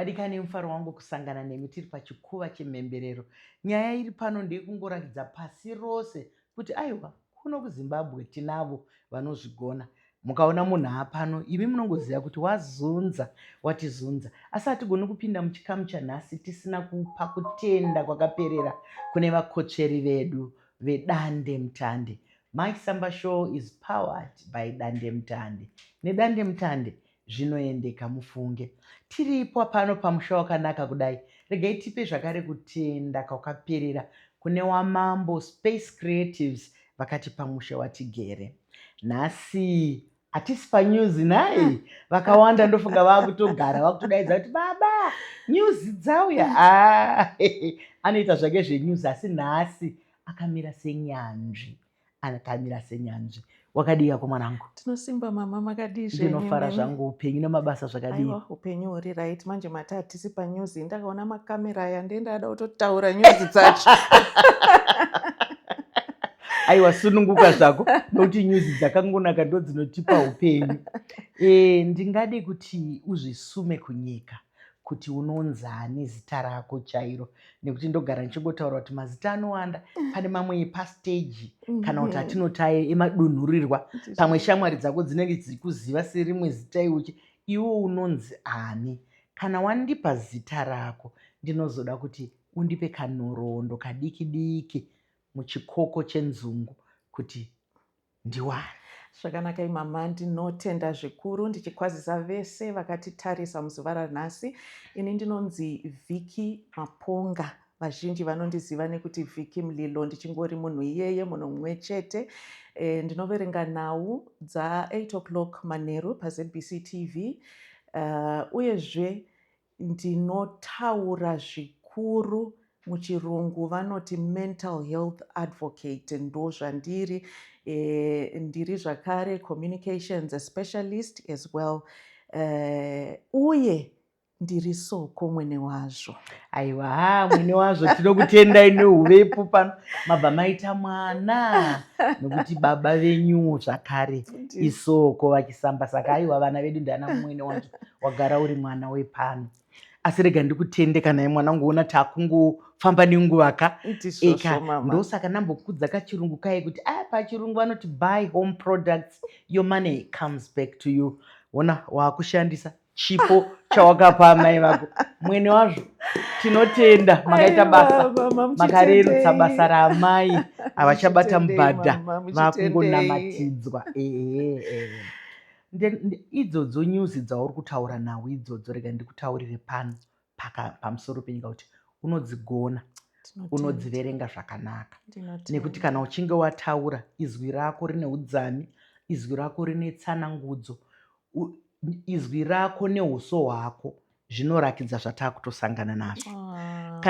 Vadikani, mufaro wangu kusangana nemi tiri pachikuva chemhemberero. Nyaya iri pano ndeyekungoratidza pasi rose kuti aiwa, kuno kuZimbabwe tinavo vanozvigona. Mukaona munhu apano, imi munongoziva kuti wazunza, watizunza. Asi hatigoni kupinda muchikamu chanhasi tisina kupa kutenda kwakaperera kune vakotsveri vedu vedande mutande. Mike Samba Show is powered by Dande Mutande. Nedande Mutande zvinoendeka mufunge. Tiripo pano pamusha wakanaka kudai, regai tipe zvakare kutenda kwakaperera kune waMambo Space Creatives vakatipa musha watigere. Nhasi hatisi panews nhai, vakawanda ndofunga vakutogara vakutodaidza kuti baba, news dzauya. Ah, anoita zvake zvenews, asi nhasi akamira senyanzvi, akamira senyanzvi. Wakadii yako mwanangu? Tinosimba mama, makadii zvenyu? Ndinofara mimi? Zvangu, upenyu nemabasa zvakadii? Aiwa, upenyu huri right. Manje mati hatisi panews, ndakaona makamera aya, ndenda ada kutotaura news dzacho. Aiwa, sununguka zvako, nokuti news dzakangonaka ndo dzinotipa upenyu. Ndingade kuti uzvisume kunyika kuti unonzani, zita rako chairo, nekuti ndogara ndichingotaura kuti mazita anowanda. Pane mamwe epasteji kana kuti atinoti aye emadunhurirwa. Pamwe shamwari dzako dzinenge dzikuziva serimwe zita iuchi. Iwe unonzi ani? Kana wandipa zita rako, ndinozoda kuti undipe kanhoroondo kadiki diki muchikoko chenzungu kuti ndiwani. Zvakanaka imama, ndinotenda zvikuru, ndichikwazisa vese vakatitarisa muzuva ranhasi. Ini ndinonzi Viki Maponga, vazhinji vanondiziva nekuti Viki Mlilo. Ndichingori munhu iyeye, munhu mumwe chete. Ndinoverenga nhau dza8 o'clock manheru paZBC TV, uyezve ndinotaura zvikuru, muchirungu vanoti mental health advocate, ndo zvandiri. Ndiri zvakare communications specialist as well, uye ndiri soko mwene wazvo. Aiwa, ha, mwene wazvo, tinokutendai neuvepo pano. Mabva maita mwana, nokuti baba venyu zvakare isoko vachisamba. Saka aiwa, vana vedu ndana mwene wazvo. Wagara uri mwana wepano. Asi rega ndikutende kana mwana wangu, takungofamba nenguva ka. Ndizvozvo. Eka. Mama. Ndosaka ndambokudza kachirungu kai kuti aya pachirungu vanoti "Buy home products, your money comes back to you." Ona waakushandisa chipo chawakapa amai vako. Mwene wazvo, tinotenda, makaita basa. Aiwa, mama, Makarerutsa muchitendei. basa raamai, havachabata Muchitendei, mubhadha, mama, muchitendei. vakungonamatidzwa. Ehe. Idzodzo news dzauri kutaura nhau idzodzo, rega ndikutaurire pano pamusoro penyika kuti unodzigona. Tinotenda. Unodziverenga zvakanaka, Ndinotenda. nekuti kana uchinge wataura, izwi rako rine udzami, izwi rako rine tsanangudzo, izwi rako neuso hwako zvinorakidza zvatakutosangana nazvo. Ah.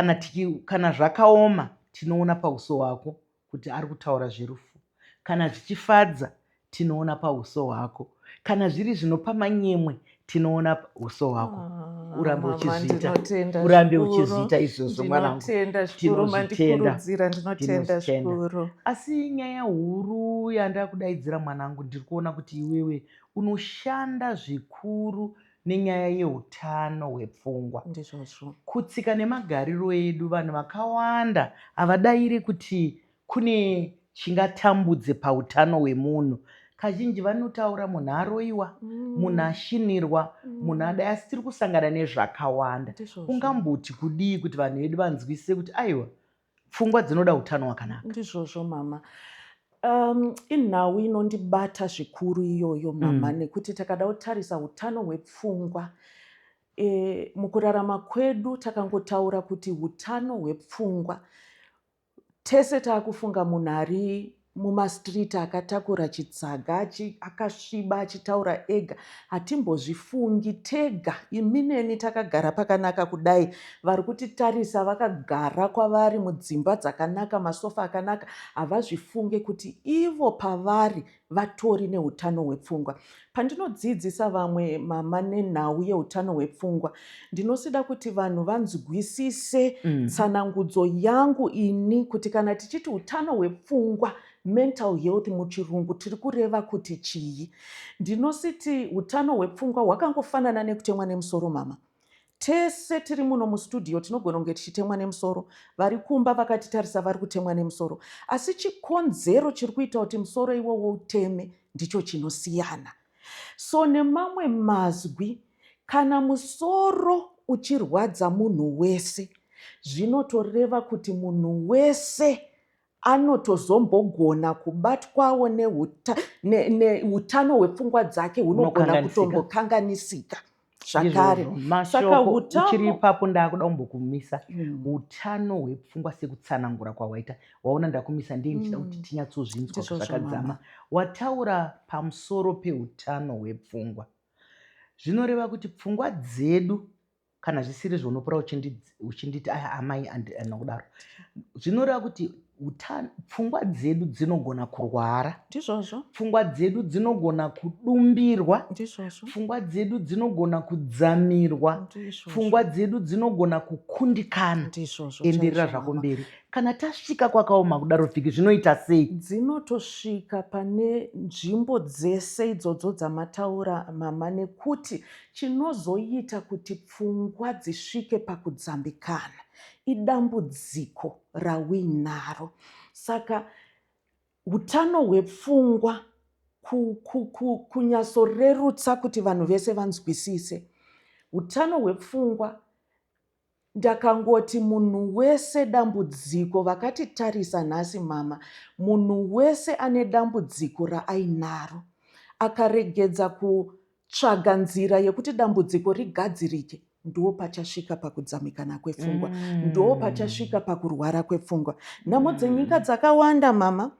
Kana zvakaoma, tinoona pauso hwako kuti ari kutaura zverufu. Kana zvichifadza, tinoona pauso hwako. Kana zviri zvinopa manyemwe, tinoona uso hwako. Ah, Urambe mama, uchizviita. ndinotenda Urambe zvikuru. uchizviita izvozvo, mwanangu. Ndinotenda zvikuru. Tinozvitenda. Mandikurudzira, ndinotenda Tinozvitenda. zvikuru. Asi nyaya huru yandakudaidzira, mwanangu, ndiri kuona kuti iwewe unoshanda zvikuru nenyaya yeutano hwepfungwa. Ndizvozvo. Kutsika nemagariro edu, vanhu vakawanda havadairi kuti kune chingatambudze pautano hwemunhu. Kazhinji vanotaura munhu aroyiwa, munhu ashinirwa, munhu adai, asi tiri kusangana nezvakawanda. Ndizvozvo. Ungamboti kudii kuti vanhu vedu vanzwisise kuti aiwa, pfungwa dzinoda utano hwakanaka? Ndizvozvo mama. Inhau inondibata zvikuru iyoyo mama, nekuti takada kutarisa utano hwepfungwa mukurarama kwedu, takangotaura kuti utano hwepfungwa, tese taakufunga munhu ari mumastreet akatakura chitsaga, akasviba, achitaura ega. Hatimbozvifungi tega. Imi neni takagara pakanaka kudai, vari kutitarisa vakagara kwavari mudzimba dzakanaka, masofa akanaka, havazvifunge kuti ivo pavari vatori neutano hwepfungwa. Pandinodzidzisa vamwe mama nenhau yeutano hwepfungwa, ndinosida kuti vanhu vanzwisise tsanangudzo yangu ini, kuti kana tichiti utano hwepfungwa, mental health muchirungu, tiri kureva kuti chii. Ndinositi utano hwepfungwa hwakangofanana nekutemwa nemusoro mama. Tese tiri muno mustudio tinogona kunge tichitemwa nemusoro, vari kumba vakatitarisa vari kutemwa nemusoro, asi chikonzero chiri kuita kuti musoro iwowo uteme ndicho chinosiyana. So nemamwe mazwi, kana musoro uchirwadza munhu wese, zvinotoreva kuti munhu wese anotozombogona kubatwawo neutano hwepfungwa dzake hunogona kutombokanganisika zvakare. Saka uchiri ipapo ndakuda kumbokumisa utano hwepfungwa sekutsanangura kwawaita. Waona ndakumisa ndiye ndichida kuti tinyatsozvinzwa zvakadzama. Wataura pamusoro peutano hwepfungwa, zvinoreva kuti pfungwa dzedu, kana zvisiri zvonopora uchinditi aya amai anokudaro, zvinoreva kuti pfungwa dzedu dzinogona kurwara. Ndizvozvo. Pfungwa dzedu dzinogona kudumbirwa. Ndizvozvo. Pfungwa dzedu dzinogona kudzamirwa. Pfungwa dzedu dzinogona kukundikana. Ndizvozvo. Enderera zvako mberi. Kana tasvika kwakaoma kudaro, Vhiki, zvinoita sei? Dzinotosvika pane nzvimbo dzese idzodzo dzamataura, mama, nekuti chinozoita kuti pfungwa dzisvike pakudzambikana idambudziko rauinaro. Saka utano hwepfungwa, kunyatsorerutsa kuti vanhu vese vanzwisise utano hwepfungwa, ndakangoti munhu wese dambudziko vakatitarisa nhasi, mama, munhu wese ane dambudziko raainaro, akaregedza kutsvaga nzira yekuti dambudziko rigadzirike, ndo pachasvika pakudzamikana kwepfungwa, ndo pachasvika pakurwara kwepfungwa. Nhamo dzenyika dzakawanda, mama.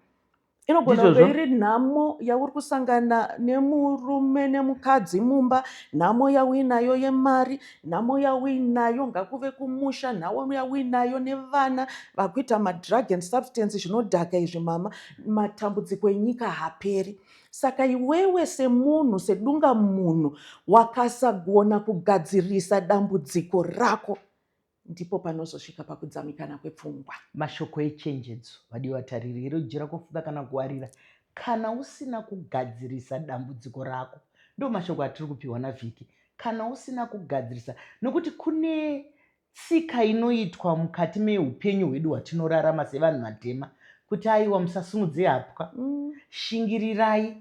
Inogona kunge iri nhamo yauri kusangana nemurume nemukadzi mumba, nhamo yauinayo yemari, nhamo yauinayo ngakuve kumusha, nhamo yauinayo nevana vakuita madrug and substance, zvinodhaka izvi, mama. Matambudziko enyika haaperi. Saka iwewe semunhu, sedunga munhu, wakasagona kugadzirisa dambudziko rako, ndipo panozosvika pakudzamikana kwepfungwa. Mashoko echenjedzo, vadiwa vatariri, rojera kufuka kana kuwarira kana usina kugadzirisa dambudziko rako. Ndo mashoko atiri kupiwa naVhiki. Kana usina kugadzirisa, nokuti kune tsika inoitwa mukati meupenyu hwedu hwatinorarama sevanhu vatema kuti aiwa, musasimudze hapwa, shingirirai.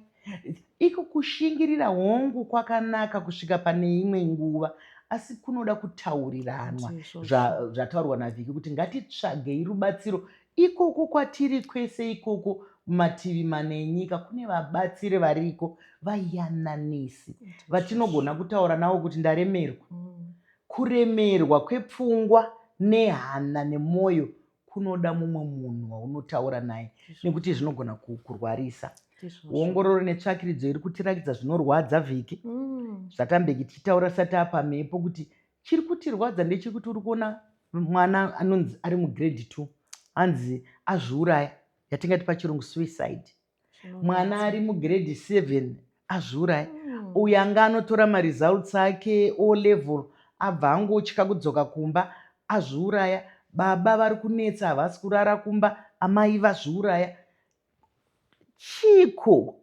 Iko kushingirira hongu kwakanaka kusvika pane imwe nguva, asi kunoda kutauriranwa. Zvataurwa naVhiki kuti ngatitsvagei rubatsiro ikoko kwatiri kwese ikoko mumativi mana enyika kune vabatsiri variko, vayananisi vatinogona kutaura navo kuti ndaremerwa. Kuremerwa kwepfungwa nehana nemwoyo kunoda mumwe munhu waunotaura naye, nekuti zvinogona kurwarisa. Ongororo netsvakiridzo iri kutirakidza zvinorwadza, Vhiki, zvatambeki tichitaura sati apa mhepo kuti chiri kutirwadza ndechekuti uri kuona mwana anonzi ari mugrade 2 anzi azviuraya, yatingati pachirungu suicide. Mwana ari mugrade 7 azviuraya. Uyu anga anotora maresults ake O level abva angotya kudzoka kumba, azviuraya. Baba vari kunetsa, havasi kurara kumba, amai vazviuraya. Chiko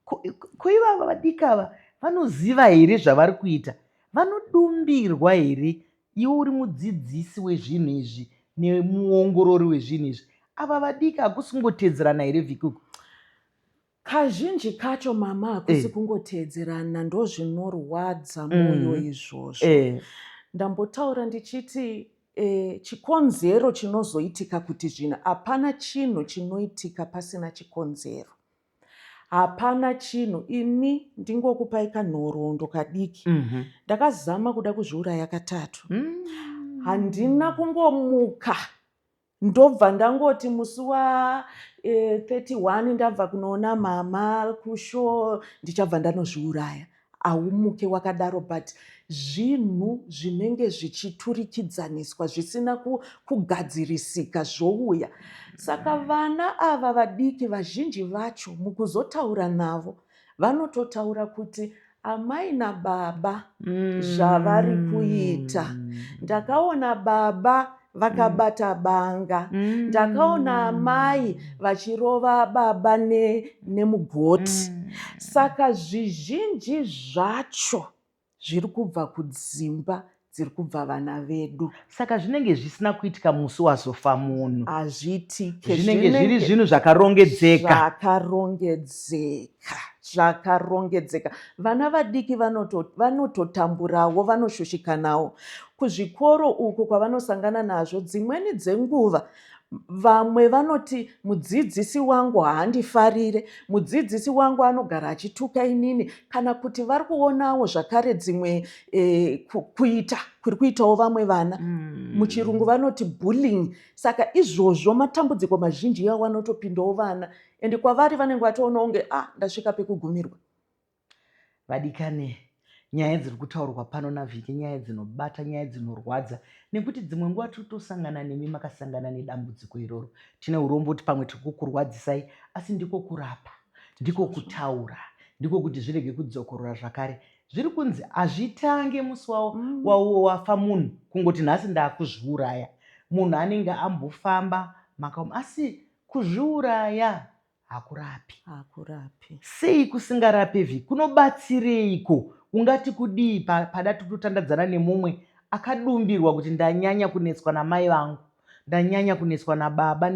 ko ivava vadiki ava vanoziva here zvavari kuita? Vanodumbirwa here? Iwe uri mudzidzisi wezvinhu izvi nemuongorori wezvinhu izvi, ava vadiki hakusi kungotedzerana here, Vhikuku? Kazhinji kacho, mama, hakusi kungoteedzerana. Ndo zvinorwadza mwoyo izvozvo. Ndambotaura ndichiti chikonzero chinozoitika kuti zvinhu, hapana chinhu chinoitika pasina chikonzero, hapana chinhu. Ini ndingokupai kanhoroondo kadiki. Ndakazama kuda kuzviuraya katatu. Handina kungomuka ndobva ndangoti musi wa31 ndabva kunoona mama kushow ndichabva ndanozviuraya. Haumuke wakadaro, but zvinhu zvinenge zvichiturikidzaniswa zvisina kugadzirisika zvouya. Saka vana ava vadiki vazhinji vacho mukuzotaura navo vanototaura kuti amai nababa zvavari kuita, ndakaona baba vakabata banga, ndakaona amai vachirova baba nemugoti. Saka zvizhinji zvacho zviri kubva kudzimba. Dziri kubva vana vedu. Saka zvinenge zvisina kuitika musi wazofa munhu. Hazviitike. Zvinenge zviri zvinhu zvakarongedzeka. Zvakarongedzeka, zvakarongedzeka. Vana vadiki vanototamburawo, vanoshushikanawo kuzvikoro uku kwavanosangana nazvo. Dzimweni dzenguva vamwe vanoti, "Mudzidzisi wangu haandifarire, mudzidzisi wangu anogara achituka inini," kana kuti vari kuonawo zvakare dzimwe kuita kuri kuitawo vamwe vana. Muchirungu vanoti bullying. Saka izvozvo matambudziko mazhinji iwawo anotopindawo vana, ende kwavari vanenge vatoonawo kunge, "Ah, ndasvika pekugumirwa." Vadikane, nyaya dziri kutaurwa pano naVhiki nyaya dzinobata, nyaya dzinorwadza, nekuti dzimwe nguva tiri kutosangana nemi makasangana nedambudziko iroro. Tine urombo kuti pamwe tiri kukurwadzisai, asi ndiko kurapa, ndiko kutaura, ndiko kuti zvirege kudzokorora zvakare. Zviri kunzi hazvitange musi wafa munhu kungoti, "Nhasi ndakuzviuraya." Munhu anenge ambofamba makaoma, asi kuzviuraya hakurapi. Hakurapi. Sei kusingarapi, Vhi? Kunobatsireiko? Ungati kudii pada tototandadzana nemumwe akadumbirwa kuti, "Ndanyanya kunetswa namai vangu, ndanyanya kunetswa nababa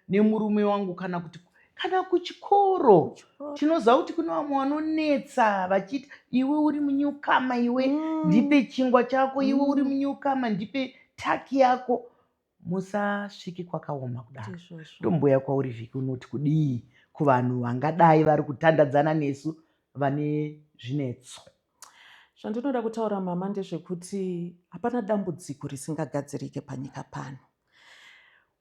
nemurume wangu," kana kuti kana kuchikoro? Tinoziva kuti kune vamwe vanonetsa vachiti, "Iwe uri munyukama, iwe, ndipe chingwa chako. Iwe uri munyukama, ndipe tuck yako." Musasvike kwakaoma kudaro. Ndomboya kwauri, Vhiki. Unoti kudii kuvanhu vangadai vari kutandadzana nesu vane zvinetso? Zvandinoda kutaura, mama, ndezvekuti hapana dambudziko risingagadzirike panyika pano.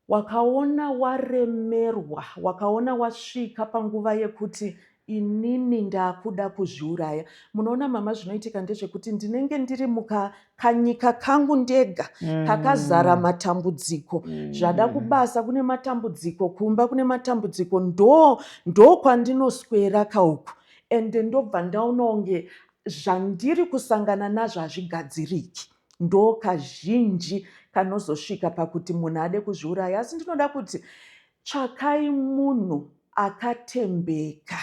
Wakaona waremerwa, wakaona wasvika panguva yekuti, "Inini ndakuda kuzviuraya," munoona, mama, zvinoitika ndezvekuti ndinenge ndiri mukanyika kangu ndega kakazara matambudziko. Zvada kubasa kune matambudziko, kumba kune matambudziko, ndo kwandinoswera kauku, ende ndobva ndaona kunge zvandiri kusangana nazvo hazvigadziriki. Ndo kazhinji kanozosvika pakuti munhu ade kuzviuraya. Asi ndinoda kuti tsvakai munhu akatembeka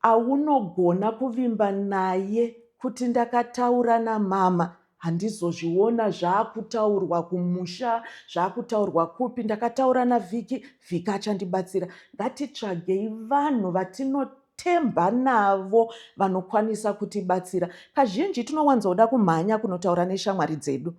aunogona kuvimba naye, kuti ndakataura namama, handizozviona zvaakutaurwa kumusha, zvaakutaurwa kupi. Ndakataura naVhiki, Vhiki achandibatsira. Ngatitsvagei vanhu vatinotemba navo vanokwanisa kutibatsira. Kazhinji tinowanzoda kumhanya kunotaura neshamwari dzedu.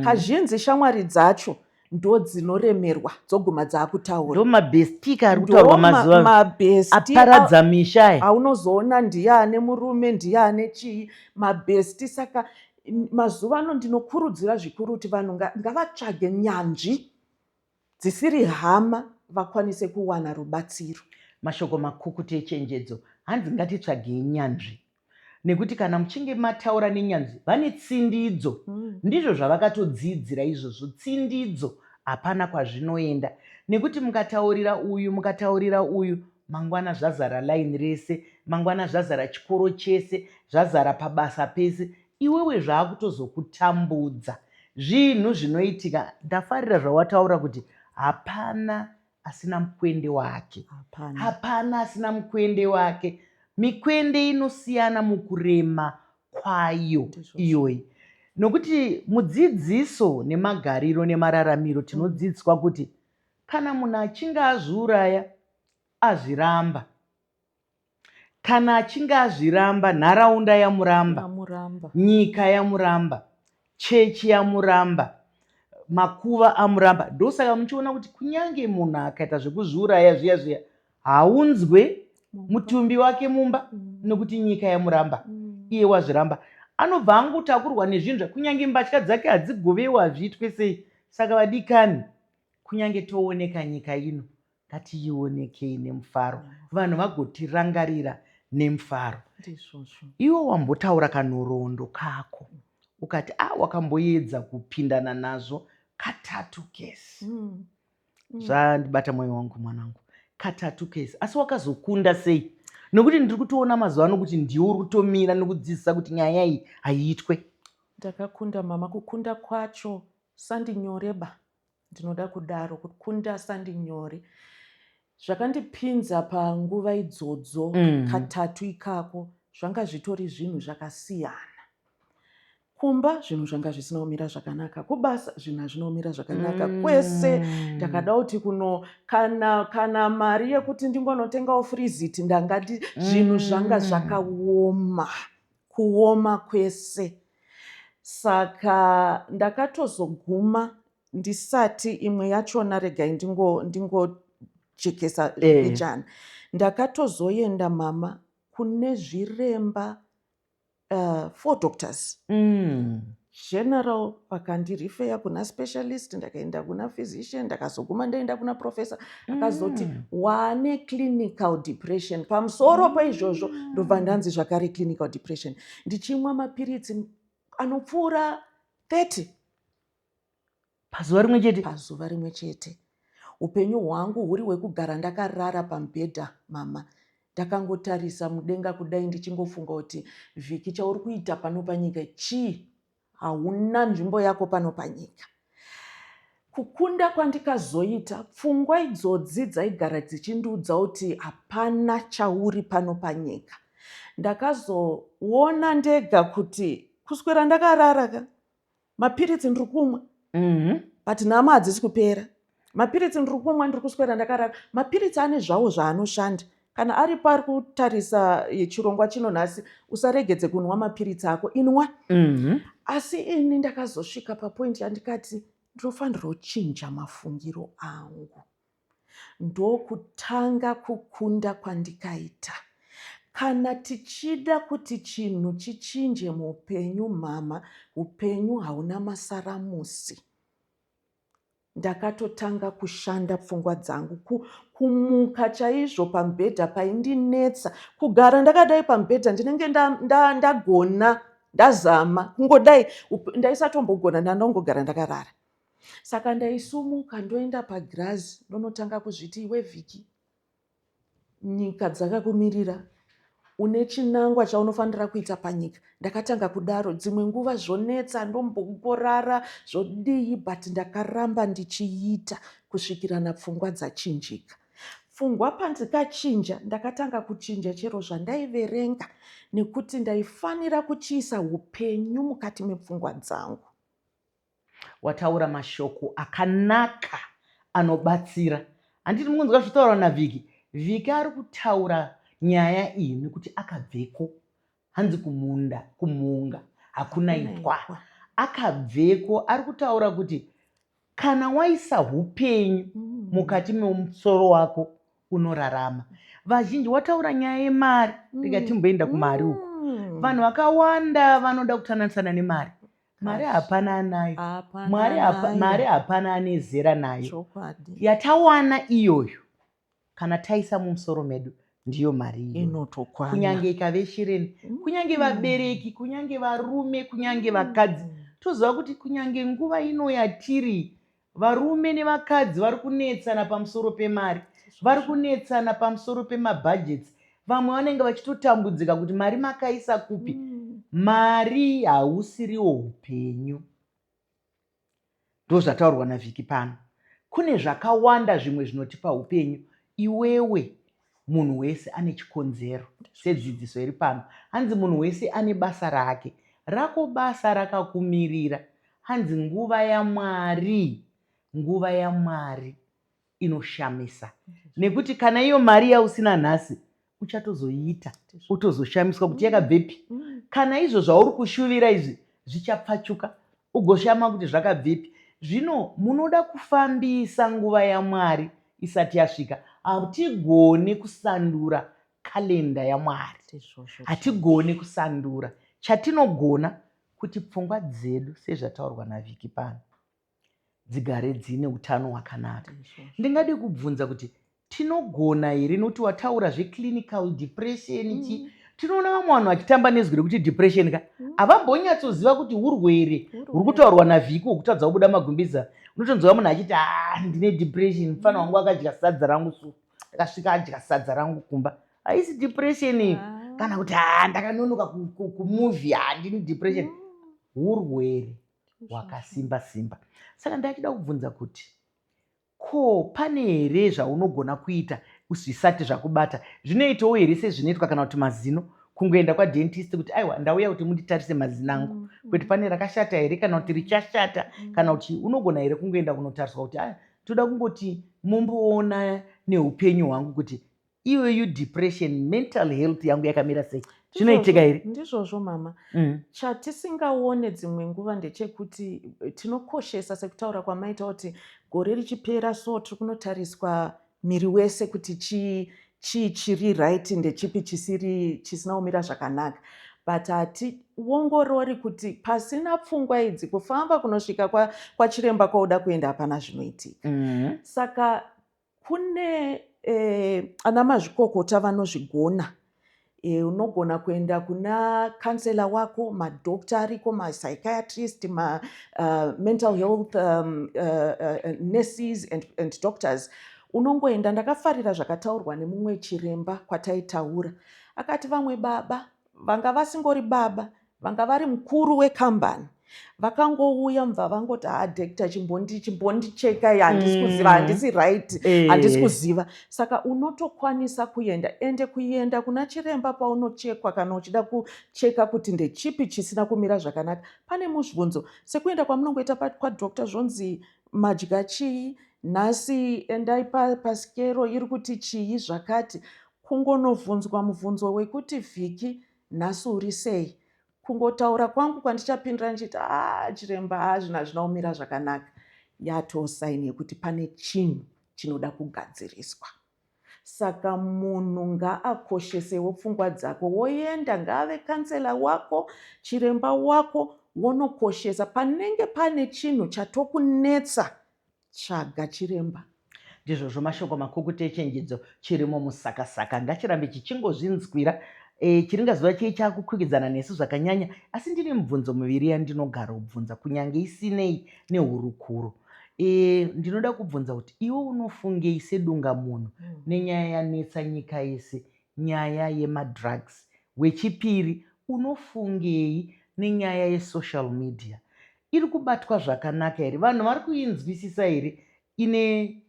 Kazhinji shamwari dzacho ndo dzinoremerwa, dzoguma dzaakutaura. Ndo mabestie ka ari kutaurwa mazuva mabestie aparadza misha aya. Aunozoona ndiye ane murume, ndiye ane chii, mabestie. Saka mazuva ano ndinokurudzira zvikuru kuti vanhu ngavatsvage nyanzvi dzisiri hama, vakwanise kuwana rubatsiro. Mashoko makukutu echenjedzo. Hanzi ngatitsvagei nyanzvi, nekuti kana muchinge mataura nenyanzvi, vane tsindidzo. Ndizvo zvavakatodzidzira izvozvo. Tsindidzo hapana kwazvinoenda, nekuti mukataurira uyu, mukataurira uyu, mangwana zvazara line rese, mangwana zvazara chikoro chese, zvazara pabasa pese, iwewe zvaakutozokutambudza. Zvinhu zvinoitika. Ndafarira zvawataura kuti hapana asina mukwende wake. Hapana. Hapana asina mukwende wake. Mikwende inosiyana mukurema kwayo. Iyoyi, nokuti mudzidziso nemagariro nemararamiro tinodzidziswa kuti kana munhu achinge azviuraya, azviramba. Kana achinge azviramba, nharaunda yamuramba, Amuramba. nyika yamuramba, chechi yamuramba, makuva amuramba. Ndosaka muchiona kuti kunyange munhu akaita zvekuzviuraya zviya zviya, haunzwe mutumbi wake mumba, nekuti nyika yamuramba. Iye wazviramba, anobva angotakurwa nezvinhu, kunyange mbatya dzake hadzigovewo, hazviitwe sei. Saka vadikani, kunyange tooneka nyika ino, ngatiionekei nemufaro, vanhu vagotirangarira nemufaro. Ndizvozvo. Iwe wambotaura kanhoroondo kako, ukati a wakamboedza kupindana nazvo katatu kesi. Zvandibata mwoyo wangu, mwanangu, katatu kesi. Asi wakazokunda sei? Nokuti ndiri kutoona mazuva ano kuti ndiwe uri kutomira nekudzidzisa kuti nyaya iyi haiitwe. Ndakakunda, mama. Kukunda kwacho sandinyore ba, ndinoda kudaro. Kukunda sandinyore. Zvakandipinza panguva idzodzo katatu ikako zvanga zvitori zvinhu zvakasiyana. Kumba zvinhu zvanga zvisina kumira zvakanaka, kubasa zvinhu hazvina kumira zvakanaka. Kwese ndakada kuti kuno kana mari yekuti ndingonotengawo freezit, ndangati zvinhu zvanga zvakaoma, kuoma kwese. Saka ndakatozoguma ndisati imwe yachona, regai ndingojekesa mbijana. Ndakatozoenda, mama, kune zviremba, four doctors. General vakandirifeya kuna specialist, ndakaenda kuna physician, ndakazoguma ndaenda kuna professor, akazoti wane clinical depression. Pamusoro peizvozvo ndobva ndanzi zvakare clinical depression, ndichimwa mapiritsi anopfuura 30 pazuva rimwe chete. Pazuva rimwe chete. Upenyu hwangu huri hwekugara ndakarara pamubhedha, mama, ndakangotarisa mudenga kudai, ndichingofunga kuti, "Vhiki, chauri kuita pano panyika chii? Hauna nzvimbo yako pano panyika." Kukunda kwandikazoita, pfungwa idzodzi dzaigara dzichindiudza kuti hapana chauri pano panyika, ndakazoona ndega kuti kuswera ndakarara ka, mapiritsi ndiri kumwa, but nhamo hadzisi kupera. Mapiritsi ndiri kumwa, ndiri kuswera ndakarara. Mapiritsi ane zvawo zvaanoshanda. Kana aripo ari kutarisa chirongwa chino nhasi, usaregedze kunwa mapiritsi ako, inwa. Asi ini ndakazosvika papoint yandikati ndinofanirwa kuchinja mafungiro angu. Ndokutanga kukunda kwandikaita. Kana tichida kuti chinhu chichinje muupenyu, mama, upenyu hauna masaramusi. Ndakatotanga kushanda pfungwa dzangu, kumuka chaizvo pamubhedha paindinetsa. Kugara ndakadai pamubhedha, ndinenge ndagona, ndazama kungodai, ndaisatombogona, ndandongogara ndakarara. Saka ndaisumuka ndoenda pagirazi, ndonotanga kuzviti, "Iwe Vhiki, nyika dzakakumirira, une chinangwa chaunofanira kuita panyika." Ndakatanga kudaro. Dzimwe nguva zvonetsa, ndombongorara, zvodii, but ndakaramba ndichiita kusvikira napfungwa dzachinjika. Pfungwa pandikachinja, ndakatanga kuchinja chero zvandaiverenga, nekuti ndaifanira kuchiisa upenyu mukati mepfungwa dzangu. Wataura mashoko akanaka anobatsira. Handiti mukunzwa zvitaurwa naVhiki? Vhiki ari kutaura nyaya iyi nekuti akabveko. Hanzi kumunda kumunga hakuna ipwa. Akabveko, ari kutaura kuti kana waisa upenyu mukati memusoro wako, unorarama. Vazhinji, wataura nyaya yemari, rega timboenda kumari uku. Vanhu vakawanda vanoda kutananisana nemari. Mari hapana anayo. Hapana. Mari. Nayo. Mari hapana ane zera nayo. Chokwadi. Yatawana iyoyo, kana taisa mumusoro medu, ndiyo mari iyoyo. Inotokwana. Kunyange ikave shireni, kunyange vabereki, kunyange varume, kunyange vakadzi, toziva kuti kunyange nguva ino yatiri, varume nevakadzi vari kunetsana pamusoro pemari, vari kunetsana pamusoro pemabudgets. Vamwe vanenge vachitotambudzika kuti mari makaisa kupi. Mari hausiriwo upenyu, ndozvataurwa naVhiki pano. Kune zvakawanda zvimwe zvinotipa upenyu. Iwewe, munhu wese ane chikonzero. Sedzidziso iri pano, hanzi munhu wese ane basa rake. Rako basa rakakumirira. Hanzi nguva yaMwari, nguva yaMwari inoshamisa, nekuti kana iyo mari yausina nhasi, uchatozoiita, utozoshamiswa kuti yakabvepi. Kana izvo zvauri kushuvira izvi zvichapfachuka, ugoshama kuti zvakabvepi. Zvino munoda kufambisa nguva yaMwari isati yasvika. Hatigoni kusandura kalenda yaMwari. Ndizvozvo. Hatigoni kusandura. Chatinogona kuti pfungwa dzedu, sezvataurwa naVhiki pano, dzigare dzine utano hwakanaka. Ndizvozvo. Ndingade kubvunza kuti tinogona here, nokuti wataura zveclinical depression chi, tinoona vamwe vanhu vachitamba nezwi rekuti depression ka, havambonyatsoziva kuti urwere huri kutaurwa naVhiki hwekutadza kubuda magumbiza. Unotonzwa munhu achiti, "A, ndine depression, mufana wangu akadya sadza rangu, su akasvika adya sadza rangu kumba." Haisi depression iyo. Kana kuti, "A, ndakanonoka kumovie, handini depression." Urwere hwakasimba simba. Saka ndachida kubvunza kuti ko pane here zvaunogona kuita zvisati zvakubata? Zvinoitawo here sezvinoitwa kana kuti mazino? Kungoenda kwadentist kuti aiwa, ndauya kuti munditarise mazino angu kuti pane rakashata here kana kuti richashata, kana kuti unogona here kungoenda kunotariswa kuti aya, toda kungoti mumboona neupenyu hwangu kuti iyoyo depression, mental health yangu yakamira sei. Zvinoitika here? Ndizvozvo, mama. Chatisingaone dzimwe nguva ndechekuti tinokoshesa, sekutaura kwamaita kuti gore richipera so tiri kunotariswa miri wese kuti chii chii chiri right, ndechipi chisiri, chisina kumira zvakanaka, but hationgorori kuti pasina pfungwa idzi, kufamba kunosvika kwachiremba kwauda kuenda hapana zvinoitika. Saka kune ana mazvikokota vanozvigona. Unogona kuenda kuna counsellor wako, madoctor ariko, mapsychiatrist, ma mental health nurses and doctors. Unongoenda. Ndakafarira zvakataurwa nemumwe chiremba kwataitaura. Akati vamwe baba vanga vasingori baba, vanga vari mukuru wekambani, vakangouya mubva vangoti, "Ha, doctor, chimbondichekai, handisi kuziva, handisi right, handisi kuziva." Saka unotokwanisa kuenda, ende kuenda kuna chiremba paunochekwa, kana uchida kucheka kuti ndechipi chisina kumira zvakanaka, pane mubvunzo sekuenda kwamunongoita kwadoctor, zvonzi madya chii nhasi, endai pasikero iri kuti chii zvakati. Kungonovhunzwa mubvunzo wekuti, "Vhiki, nhasi uri sei?" Kungotaura kwangu kwandichapindura ndichiti, "A, chiremba, hazvina, hazvina kumira zvakanaka," yatosign yekuti pane chinhu chinoda kugadziriswa. Saka munhu ngaakoshesewo pfungwa dzako, woenda, ngaave counsellor wako, chiremba wako, wonokoshesa panenge pane chinhu chatokunetsa, tsvaga chiremba. Ndizvozvo, mashoko makukutu echenjedzo. Chirimo musakasaka ngachirambe chichingozvinzwira. Chiringazuva chii chakukwikwidzana nesu zvakanyanya, asi ndine mibvunzo miviri yandinogara kubvunza, kunyange isinei nehurukuro. Ndinoda kubvunza kuti iwe unofungei sedunga munhu nenyaya yanetsa nyika yese, nyaya yemadrugs? Wechipiri, unofungei nenyaya yesocial media? Iri kubatwa zvakanaka here? Vanhu vari kuinzwisisa here? Ine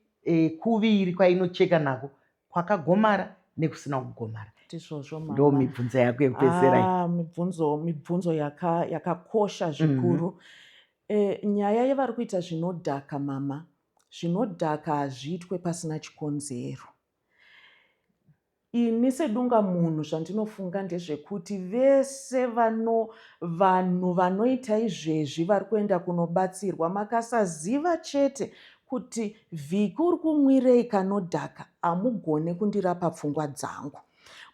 kuviri kwainocheka nako, kwakagomara nekusina kugomara? Ndizvozvo. Ndo mibvunzo yako yekupedzisira. Ah, mibvunzo yakakosha zvikuru. Nyaya yevari kuita zvinodhaka, mama, zvinodhaka hazviitwe pasina chikonzero. Ini sedunga munhu, zvandinofunga ndezvekuti vese vanhu vanoita izvezvi vari kuenda kunobatsirwa. Makasaziva chete kuti vhiki uri kumwirei kanodhaka, hamugone kundirapa pfungwa dzangu.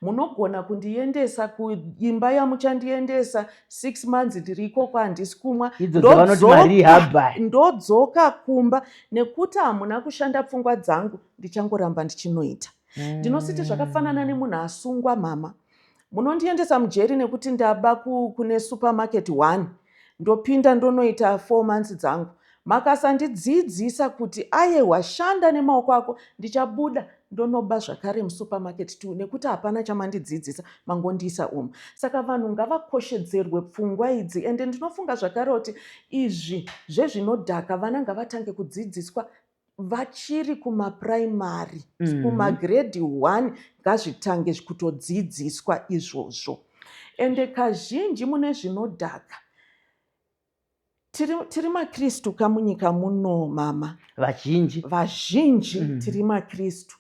Munogona kundiendesa kuimba yamuchandiendesa, 6 months ndiri ikoko, handisi kumwa. Idzo dzavanoti marehab. Ndodzoka kumba, nekuti hamuna kushanda pfungwa dzangu, ndichangoramba ndichinoita. Ndinositi zvakafanana nemunhu asungwa, mama. Munondiendesa mujeri nekuti ndaba kune supermarket one, ndopinda, ndonoita 4 months dzangu. Makasandidzidzisa kuti ayewa, shanda nemaoko ako, ndichabuda ndonoba zvakare musupermarket two, nekuti hapana chamandidzidzisa, mangondiisa umu. Saka vanhu ngavakoshedzerwe pfungwa idzi. Ende ndinofunga zvakare kuti izvi zvezvinodhaka, vana ngavatange kudzidziswa vachiri kumapuraimari, kumagrade 1, ngazvitange kutodzidziswa izvozvo. Ende kazhinji mune zvinodhaka, tiri makristu kamunyika muno, mama. Vazhinji. Vazhinji. Tiri makristu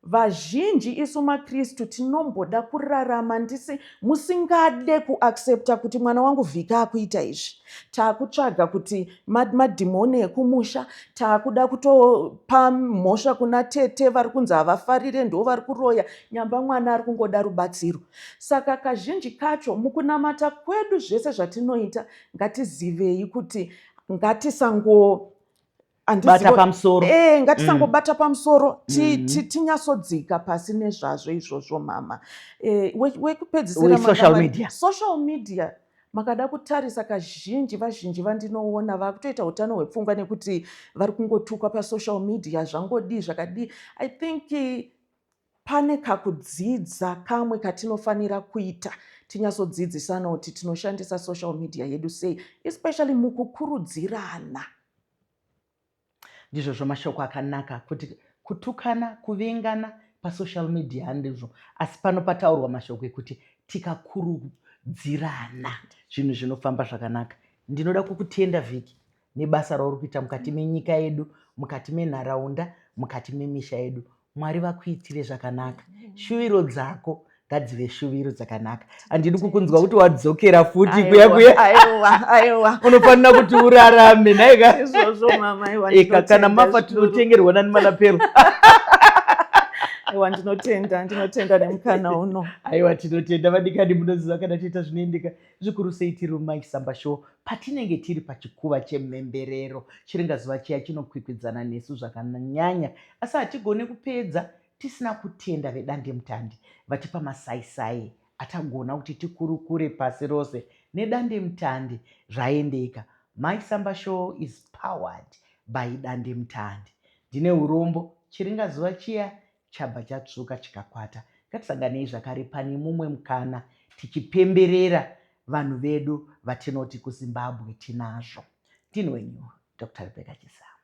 vazhinji. Isu makristu tinomboda kurarama ndisi musingade kuaccepta kuti mwana wangu vhika akuita izvi. Taakutsvaga kuti madhimoni ekumusha, taakuda kutopa mhosva kuna tete vari kunzi havafarire, ndo vari kuroya, nyamba mwana ari kungoda rubatsiro. Saka kazhinji kacho mukunamata kwedu, zvese zvatinoita, ngatizivei kuti ngatisango bata pamusoro. Ngatisangobata pamusoro, tinyatsodzika pasi nezvazvo izvozvo, mama. Wekupedzisira, We-social media. Social media, makada kutarisa kazhinji, vazhinji vandinoona vakutoita utano hwepfungwa nekuti vari kungotukwa pasocial media, zvangodii, zvakadii. I think pane kakudzidza kamwe katinofanira kuita, tinyatsodzidzisana kuti tinoshandisa social media yedu sei, especially mukukurudzirana. Ndizvozvo, mashoko akanaka kuti kutukana, kuvengana pasocial media handizvo, asi pano pataurwa mashoko ekuti Tikakurudzirana, zvinhu zvinofamba zvakanaka. Ndinoda kukutenda, Vhiki, nebasa rauri kuita mukati menyika yedu, mukati menharaunda, mukati memisha yedu. Mwari vakuitire zvakanaka. Shuviro dzako ngadzive shuviro dzakanaka. Handidi kukunzwa kuti wadzokera futi kuya kuya. Aiwa, aiwa. Unofanira kuti urarame nhaika. Izvozvo, mama, aiwa. Eka kana Ndinotenda mafa zvikuru. tinotengerwa nani malapero? Aiwa, ndinotenda, ndinotenda nemukana uno. Aiwa, tinotenda, vadikani. Munoziva kana tiita zvinoendeka zvikuru sei tiri muMaisamba Show, patinenge tiri pachikuva chemhemberero. Chiringazuva chiya chinokwikwidzana nesu zvakanyanya, asi hatigone kupedza tisina kutenda vedandemutande vatipa masaisai atagona kuti tikurukure pasi rose nedandemutande. Zvaendeka. Maisamba Show is powered by dandemutande. Ndine urombo, chiringazuva chiya chabva chatsvuka chikakwata. Ngatisanganei zvakare pane mumwe mukana tichipemberera vanhu vedu vatinoti kuZimbabwe tinazvo. Ndini wenyu Dr Rebecca Chisamba.